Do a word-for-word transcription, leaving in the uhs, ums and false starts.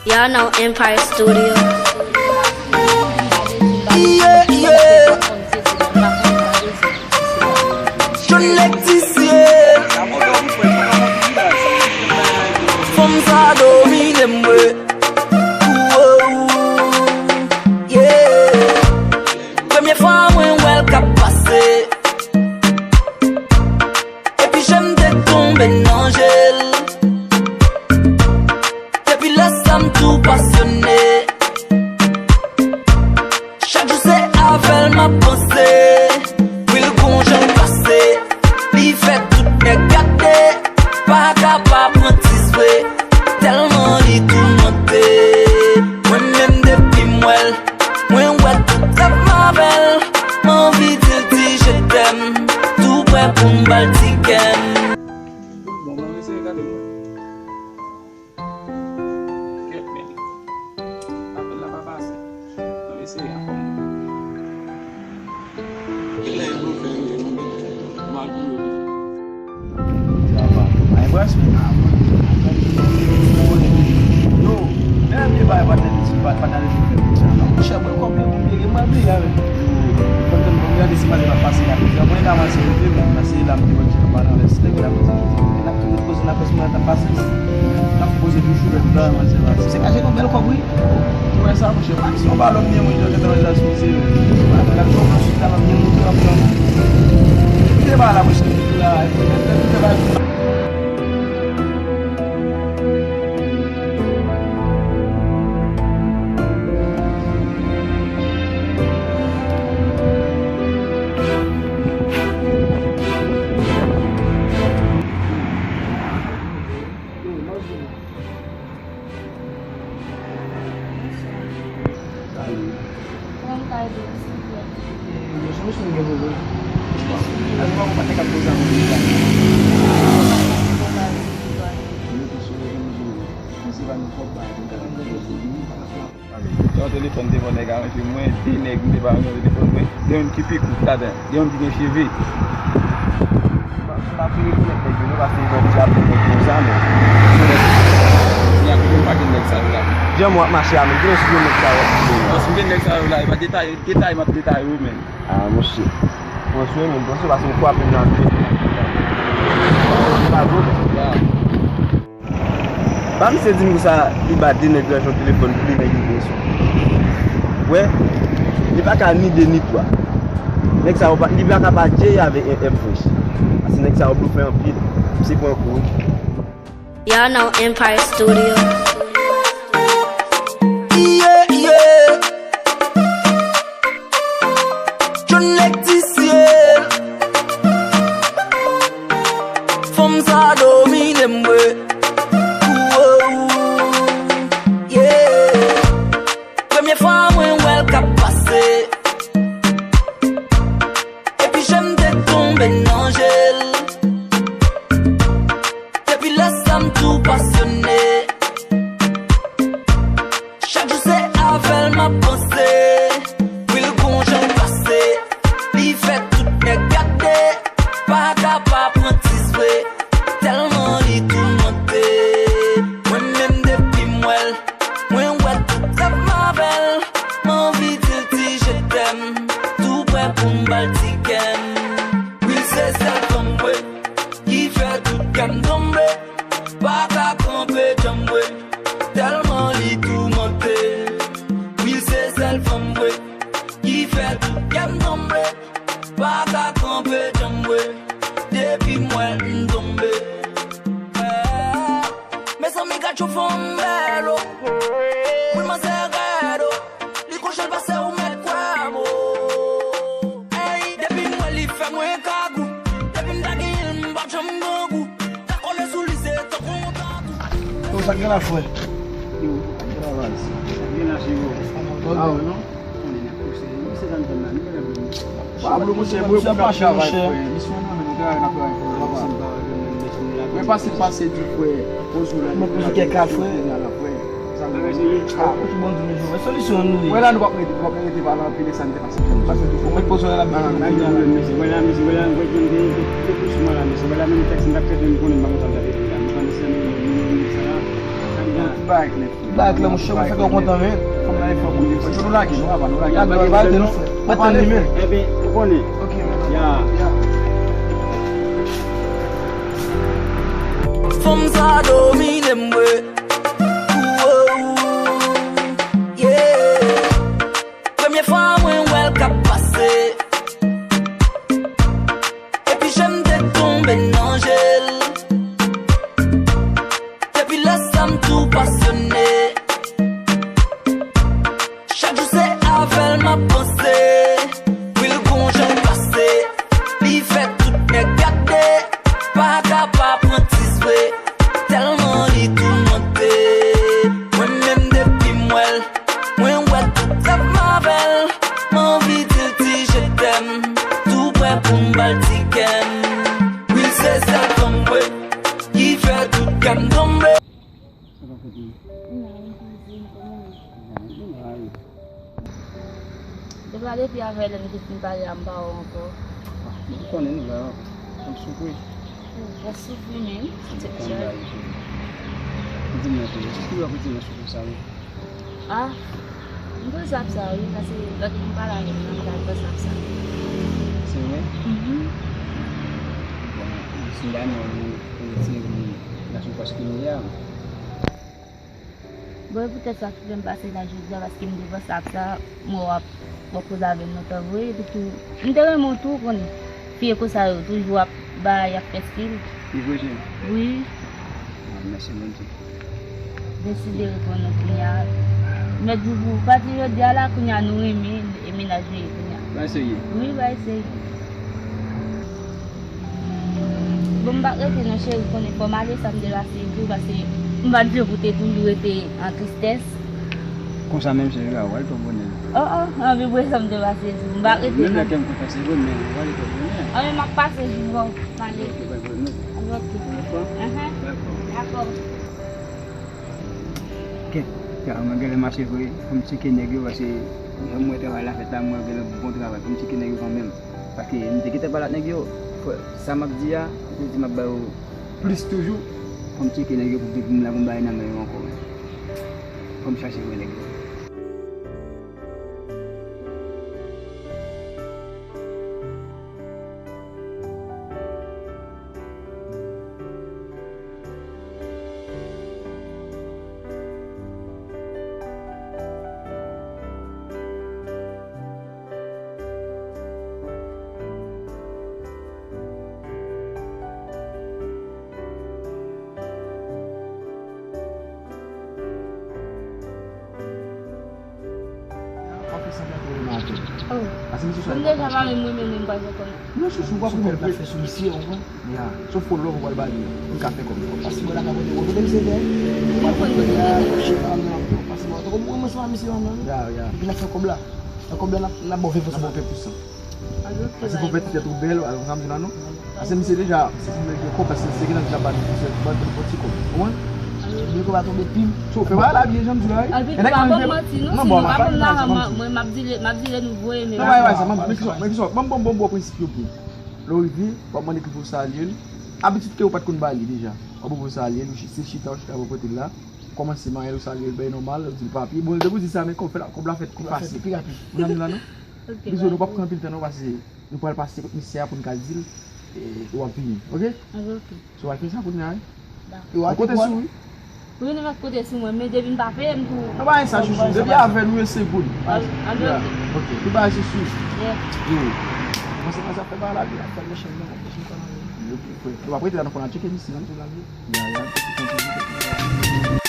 Y'all know Empire Studio. Yeah, yeah. John Lectice. Fanm sa domine m, wi. Ooh, yeah. Premye fwa mwen wè l k ap pase. Epi je m te tonbe nan je l. Depi lè sa m tou pasyone. Chak jou se avè l m ap panse. Wi l gon jan l pase. Li fè tout nèg gade. Pa ka pa pran ti swe. Tèlman li toumante. Mwen menm depi m wè l, mwen wè tout rèv m avè l. M anvi di l ti je t'aime. Tou prè pou m ba l ti kè m. Bon, mwen eseye gade mwen. Kèt men. Apèl la pa pase. Mwen eseye ankò. Gen nèg blofè yo ye, nou gen mal pou yo tou. Sa va. Ay, brans, men. Yo, men vye bagay pa tande ti, pa, pa tande ti fè. Monchè, mwen konprann, mwen bliye, mwen bliye avèk. Yo, kontan mwen gade si maten ap pase la. Mwen ka avanse rive, men pase la, m te wè ti pa nan vès, nèg la poze. N ap tou ret poze nan vès, mwen t ap pase. N ap poze toujou, men m pa avanse la. Se ka jete yon bèl kòb, wi. Ou wè sa, monchè? Pa si yon balon byen moun yo gentan wè sa sou misye yo. Gad yon blan sou talon byen moun yo ap pran. Kite ba la, monchè. Kite la, kite ba. Salut. Kòman m ka ede w, silvouplè? E, yon solisyon m gen pou ou. Alò, mwen pa t ka poze avè w deja. Mwen te sou rezo nou jwe. Mwen se pa nou kòb ba, mwen ta ka poze pou ou. Yon telefòn te vòlè, ka mwen, mwen, de nèg, m te ba yon telefòn mwen. Gen youn ki pi kout ladan, gen youn ki gen cheve. Bon, m ap vini pou nèg yo, paske jodi a pou nèg yo sa, men. Kounye a, kote m pa gen nèg sa yo la. Jan mwen ap mache a, men, kilè w sou nèg sa yo? Bon, si m gen nèg sa yo la, e pa detay, detay m ap detay ou, men. Ah, monchè. Mwen sou men, mwen sou paske m kwape nan pye. Pa gwo. Ya. Pa misye di m konsa, li ba de nèg lajan telefòn pou de nèg li gen sou. Wè, li pa ka ni de ni twa. Nèg sa yo pa, li pa ka pa djeye avèk M, M Fresh. Paske nèg sa yo blofè anpil. Misye pran kou, wi. Y'all know Empire Studio. Yeah, yeah. John Lectice. Fanm sa domine m, wi. Ooh, yeah. Premye fwa mwen wè l k ap pase. Epi je m te tonbe nan je l. Depi lè sa m tou pasyone. Chak jou se avè l m ap panse. Wi l gon jan l pase. Li fè tout nèg gade. Pa ka pa pran ti swe. Tèlman li toumante. Mwen menm depi m wè l, mwen wè tout rèv m avè l. M anvi di l ti je t'aime. Tou prè pou m ba l ti kè m. Wi l se sèl fanm vre. Ki fè tout kè m tonbe. Pa ka kanpe djanm vre. Tèlman li toumante. Wi l se sèl fanm vre. Ki fè tout kè m tonbe. Pa ka kanpe djanm vre. Depi m wè l m tonbe. Eh, mezanmi gad yon fanm bèl, oh. Wi manzè rèd, oh. Li kouche l pase ou mèt kwè m, oh. Ey, depi m wè li fè mwen kagou. Depi m ta genyen l m p ap janm grangou. Ta kole sou li se tankou yon tatou. Yo, sa k gen la, frè? Yo, sa k gen la, baz? Sa k gen la, cheri? Aw non? Konnen nèg pouse. Misye tann tann la, nou pa janm vini. Pablo, monchè, misye ap mache, monchè. Misye nan men nou travay, n ap travay pou nou. Men pase, pase di frè, poze w la. Mwen poze kèk ka, frè. Ah, ok, bon, di nou, men solisyon an nou ye. Wè la, nou p ap rete, nou p ap rete pale anpil, e sa n te pase. Pase di frè, mwen poze w la, byen. Wè la, mesye, wè la, mwen te, te, te, te sou mwen la, mesye. Wè la, menm tèks m t ap trete, m konnen m pa konn sa m t ap ekri la. M konnen se menm, menm, menm sa la. Tout bagay klè, frè. Bagay klè, monchè, mwen fèk kontan, men. Fò m lage fò mwen. Fò nou lage, nou pa, nou lage. Lage, nou lage, nou fè. Mwen tann li, men. Enben, ou konnen. Ok, men. Ya. Ya. Fanm sa domine m, wi. Ooh, oh, yeah. Premye fwa mwen wè l k ap pase. Epi je m te tonbe nan je l. Depi lè sa m tou pasyone. Chak jou se avè l m ap panse. Wi, l gon jan pase. Li fè tout nèg gade. Pa ka pa pran ti swe. Tèlman li toumante. Mwen menm depi m wè l, mwen wè tout zèv m avè l. M anvi di l ti je t'aime. Tou prè pou m ba l ti kè m. Wi, se sèl fanm vre ki fè tout kè m tonbe. Sa pa fèt, non? Mwen la, mwen kouzin, kòman w ye? Mwen la, wi. Depi a, depi avè lè m te fin pale a, m pa wè w ankò. Ah, mwen konnen nouvèl ankò. M soufri. Ou pa soufri menm. Di m non, cheri. Di m non, cheri. Soufri w ap di m non, soufri sa, wi. Ah, m te sa ap sa, wi, paske lòt moun pale avè m nan, m ta al panse ap sa. Se vre? Mhm. Bon, si m pa non, nou, nou retire nou nan sou pòs ke nou ye a. Bon, e poutèt sa ki fè m pase la jodi a, paske m te panse ap sa, m wè w ap, w ap koze avè m lontan vre, epi tou, m te renmen w tou, ou konnen. Fi e konsa yo, toujou ap bay, ap fè stil. Li vre, cheri? Wi. Ah, mèsi, Bondye. Deside reponn nou kounye a. Mèt di pou pati jodi a la, kounye a nou renmen, e mennaj nou ye kounye a. Bagay serye? Wi, bagay serye. Bon, m pa t rete non, cheri, konnen fò m ale, sa m te pase di w, paske m pa t vle pou te toujou rete an tristès. Konsa menm, cheri, a w al twò bonè. Oh, oh, anvi vre sa m te pase di w, m pa t rete non. Menm lè kè m kontan, se vre, men w ale twò bonè. Anvi m ap pase jou, bon, m ale. Ok, pa gen pwoblèm, non. Ok. Premye fwa? Ahan. Dakò. Dakò. Kèt, mwen genlè mache vre, fò m tcheke nèg yo, paske jan m wè travay la fèt la, mwen genlè bon travay, fò m tcheke nèg yo kanmenm. Paske m te gentan pale ak nèg yo, frè, sa m ap di a, m te di m ap ba yo plis toujou. Fò m tcheke nèg yo pou m te di m la gon bagay nan men yo ankò. Fò m chache wè nèg yo. Pa fè sanblan ke w renmen avè l. Oh. Paske misye sou... M deja pa menm renmen l, m pa janm konn. Non, chouchou, w pa konn l ap fè sou misye, w konprann? Ya, se yon fo love ou pral ba li. Ou ka fè kòb. Pase bò la ka pote, ou kote misye gen? Ou pa konn kote misye gen. Pase bò la, tankou mwen, mwen se pa misye, mwen menm. Ya, ya. Epi l ap fè kòb la. Nan kòb la, n ap, n ap ba w ven pou san. N ap ba w ven pou san. Paske pou fè ti tèt ou bèl, al konsa m di la non. Paske misye deja, se pou nèg gen kòb, paske se gen nan di l ap ba nou, se ba nou fon ti kòb. Ou konprann? Byen ke w pa tonbe pi. So, fè bagay la byen, jan m di la, wi. Epi pa ban m manti non, sinon pa ban m lajan, mwen, m ap di lè, m ap di lè nou voye, men pa ban m. Non, bay, bay, sa, ban m, ban m, ban m, ban m, ban m bon, bon, bon prensip yo byen. Lè w rive, w ap mande pou w salye l. Abitid ke ou pa t konn ba li deja. W ap pou w salye l, ou chi-, se chita, ou chita bò kote l la. Kòmanse manyen l, ou salye l byen nòmal, ou di l papi. Bon, depi w di sa, men kòb fè la, kòb la fèt pi fasil. Pi rapid. Ou konprann la non? Ok, bizou, nou p ap pran anpil tan non, paske nou pral pase kot misye a pou n ka di l, e, w ap vini, ok? Ok, ok. So, w al fè sa kounye a, wi. Dakò. Ou kote sou, wi. Wi, nou mèt kote sou mwen, men depi n pa peye m tou. Non, pa gen sa, chouchou. Depi avè nou, yo se good. An, an, ok. Ok, tout bagay se swiv. Yeah. Yo. Kòmanse nan zafè bagay la, wi, ap fè mechan nan, mechan nan. Yo, frè. Yo ap rete la, nou konn al tcheke misye, nan tou la, wi. Ya, ya.